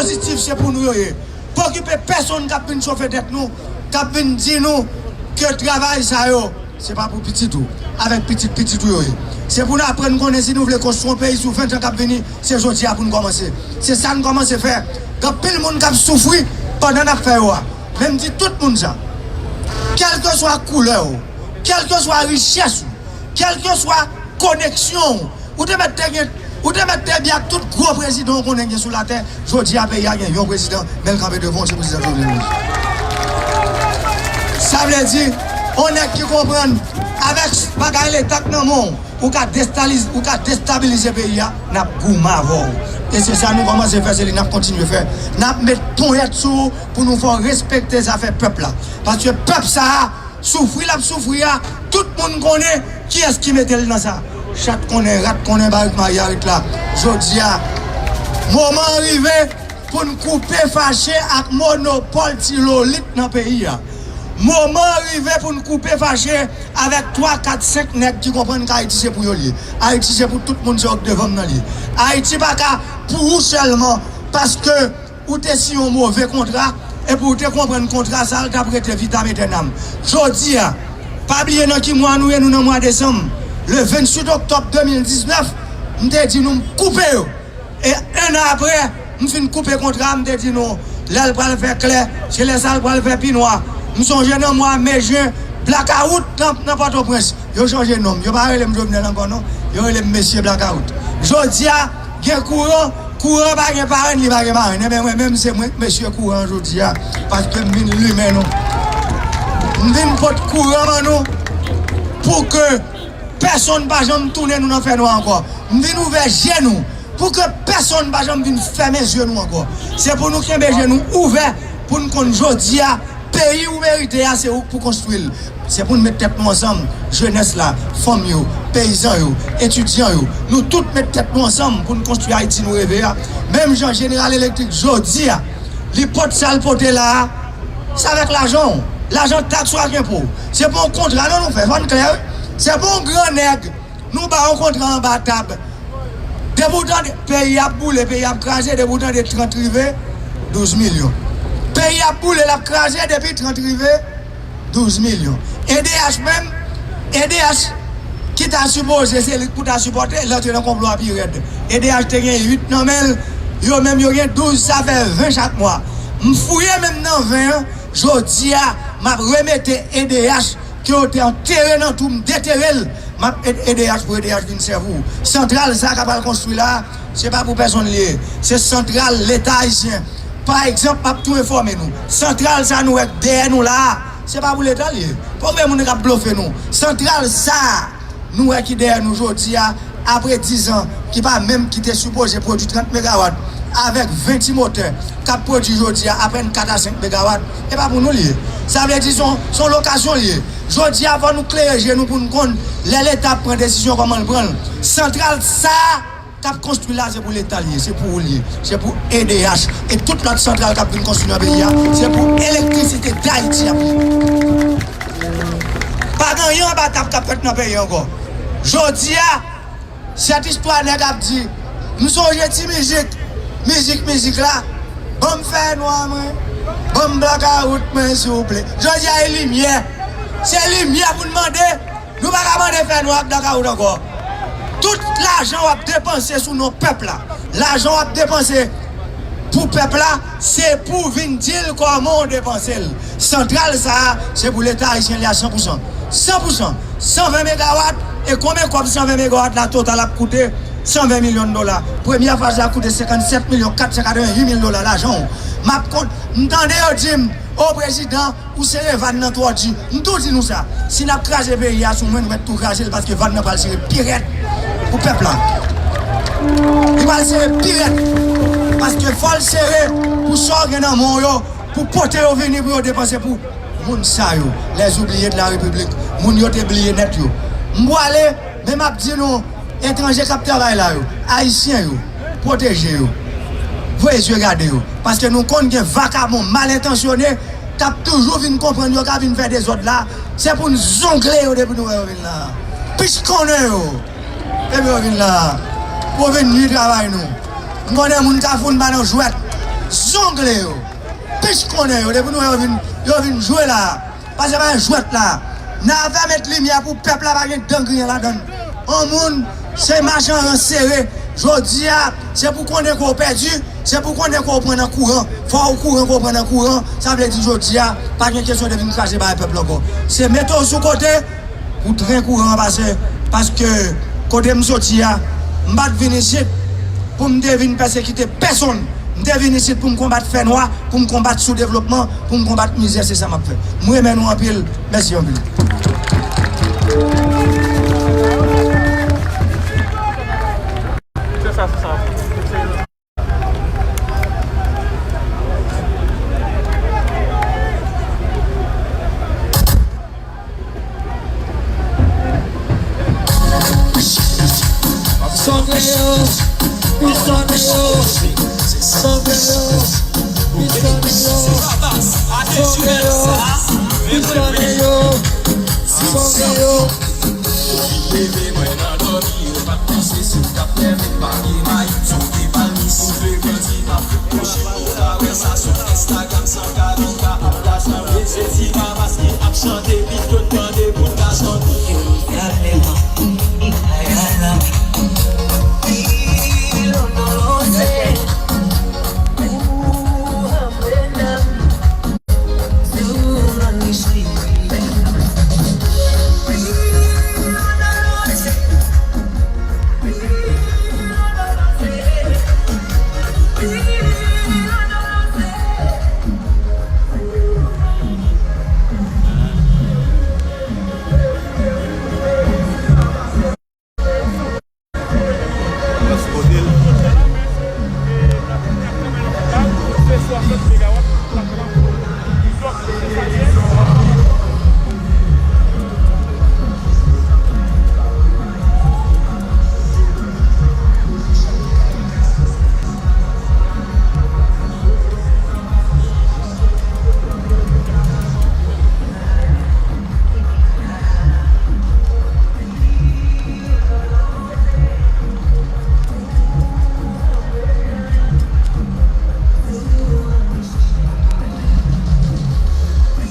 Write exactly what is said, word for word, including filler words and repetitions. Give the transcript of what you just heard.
pozitif, se pou nou yo ye. Pa okipe pèsonn k ap vin chofe tèt nou, k ap vin di nou ke travay sa yo, se pa pou pitit ou, avèk pitit pitit ou yo ye. Se pou n aprann konnen si nou vle konstwi yon peyi sou ven tan k ap vini, se jodi a pou n kòmanse. Se sa n kòmanse fè. Gen anpil moun k ap soufri pandan n ap fè yo a. Men m di tout moun sa. Kèlkeswa koulè w, kèlkeswa richès ou, kèlkeswa koneksyon w, ou te mèt te gen, ou te mèt te byen ak tout gwo prezidan w konnen gen sou latè, jodi a peyi a gen yon prezidan, men l kanpe devan w, se prezidan Jovenel Moïse. Sa vle di, yon nèg ki konprann, avèk bagay leta k nan men w, ou ka destaliz-, ou ka destabilize peyi a, n ap goumen avè w. E se sa nou kòmanse fè, se li n ap kontinye fè. N ap met ponyèt sou ou pou nou fè w respekte zafè pèp la. Paske pèp sa a, soufri l ap soufri a, tout moun konnen kiyès ki mete l nan sa. Chat konnen, rat konnen, barik mayarit la. Jodi a, moman an rive pou n koupe fache ak monopòl ti lolit nan peyi a. Moman an rive pou n koupe fache avèk twa, kat, senk nèg ki konprann ke Ayiti se pou yo l ye. Ayiti se pou tout moun, se yo k devan m nan l ye. Ayiti pa ka pou ou sèlman, paske ou te siyen yon move kontra, epi ou te konprann kontra sa a, l t ap rete vitam etènam. Jodi a, pa bliye nan ki mwa nou ye, nou nan mwa desanm. Le venntuit oktòb de mil diznèf, m te di nou m koupe yo. E en an apre, m fin koupe kontra a, m te di nou, lè l pral fè klè, se lè sa l pral fè pi nwa. M sonje nan mwa me, jen, blakawout nan, nan Pòtoprens. Yo chanje non m. Yo pa rele m Jovenel ankò non. Yo rele m Mesye Blakawout. Jodi a, gen kouran, kouran pa gen parenn, li pa gen marenn. Enben mwen menm se mwen k mesye kouran an jodi a. Paske m vin limen nou. M vin pot kouran ban nou pou ke pèsonn pa janm tounen nou nan fènwa ankò. M vin ouvè je nou pou ke pèsonn pa janm vin fèmen zye nou ankò. Se pou nou kenbe je nou ouvè, pou n konn jodi a, peyi ou merite a, se ou k pou konstwi l. Se pou n met tèt nou ansanm, jenès la, fanm yo, peyizan yo, etidyan yo, nou tout met tèt nou ansanm pou n konstwi Ayiti nou reve a. Menm jan Jeneral Elektrik jodi a, li pote sa l pote la a, se avèk lajan w. Lajan taks ou ak enpo w. Se pa yon kontra non nou fè, fò n klè wi. Se pa yon gran nèg nou ba yon kontra anba tab. Depi w tande peyi ap boule, peyi ap kraze, depi w tande trant rive, douz milyon. Peyi ap boule, l ap kraze, depi trant rive, douz milyon. E D H menm, E D H ki ta sipoze, se li k pou ta sipòte, l antre nan konplo a pi rèd. E D H te gen uit nan men l, yo menm yo gen douz, sa fè ven chak mwa. M fouye menm nan ven an, jodi a, m ap remete E D H ke yo te antere nan twou, m detere l, m ap ede E D H pou E D H vin sèvi w. Santral sa a k ap al konstwi la a, se pa pou pèsonn li ye. Se santral Leta ayisyen. Pa egzanp, m ap tou enfòme nou. Santral sa a nou wè k dèyè nou la a, se pa pou Leta l ye. Pa okipe moun k ap blofe nou. Santral sa a nou wè ki dèyè nou jodi a, apre diz an, ki pa menm, ki te sipoze pwodui trant megawat, avèk ven ti motè k ap pwodui jodi a apèn kat a senk megawat, e pa pou nou l ye. Sa vle di se yon, se yon lokasyon l ye. Jodi a, fò nou klere je nou pou n konn lè Leta ap pran desizyon, kòman l pran l. Santral sa a k ap konstwi la, se pou Leta l ye, se pou ou l ye, se pou E D H e tout lòt santral k ap vin konstwi nan peyi a, se pou Elektrisite Dayiti ap ye. Pa gen anyen anba tab k ap fèt nan peyi ankò. Jodi a, sèt istwa nèg ap di, m sonje ti mizik, mizik, mizik la, ban m fènwa mwen, ban m blakawout mwen, souple. Jodi a, e limyè. Se limyè pou n mande. Nou pa ka mande fènwa ak blakawout ankò. Tout lajan w ap depanse sou non pèp la, lajan w ap depanse pou pèp la, se pou vin di l kòman w depanse l. Santral sa a, se pou Leta ayisyen li a san pou san. San pou san. San ven megawat, e konbyen kòb san ven megawat la Total ap koute? San ven milyon dola. Premyè faz la koute senkannsèt milyon kat san katrevenhuit mil dola lajan w. M ap kont, m tande yo di m, o prezidan, ou sere vàn nan twò di. M tou di nou sa. Si n ap kraze peyi a sou mwen, nou mèt tou kraze l paske vàn nan pral sere pi rèd pou pèp la. Li pral sere pi rèd. Paske fò l sere pou sa w gen nan men w yo, pou pote yo vini pou yo depanse pou moun sa yo, les oubliés de la République, moun yo te bliye nèt yo. M pwale, men m ap di nou, etranje k ap travay la yo, ayisyen yo, pwoteje yo. Voye zye gade yo. Paske nou konn gen vakabon mal entansyone k ap toujou vin konprann yo ka vin fè dezòd la. Se pou n zongle yo depi nou wè yo vin la. Pich konnen yo. Depi yo vin la. Pou yo vin nwi travay nou. M konnen moun Kafou n pa nan jwèt. Zongle yo. Pich konnen yo. Depi nou wè yo vin, yo vin jwe la. Pase pa jwèt la. N a fè met limyè pou pèp la pa gen dan griyen ladan l. On moun, se machan ran sere. Jodi a, se pou konnen ke w pèdi, se pou konnen ke w pran nan kouran. Fò w kouran ke w pran nan kouran. Sa vle di jodi a, pa gen kesyon de vin krache bagay pèp la ankò. Se mete w sou kote, pou tren kouran an pase, paske kote m soti a, m pa t vin isit pou m te vin pèsekite pèsonn. M te vin isit pou m konbat fènwa, pou m konbat soudevlopman, pou m konbat mizè, se sa m ap fè. M renmen nou anpil, mèsi anpil. Songe yo, wi songe yo, songe yo, wi songe yo, songe yo, wi songe yo, songe yo. Leve mwen nan dòmi, yo pa t panse si w t ap leve pa gen may. Sou ki pal nou soulve bandi n ap fout kwochi. Ou ka wè sa sou Instagram, san kalita ap la sanble. Se ti babas ki ap chante, pito tande pou ta chante.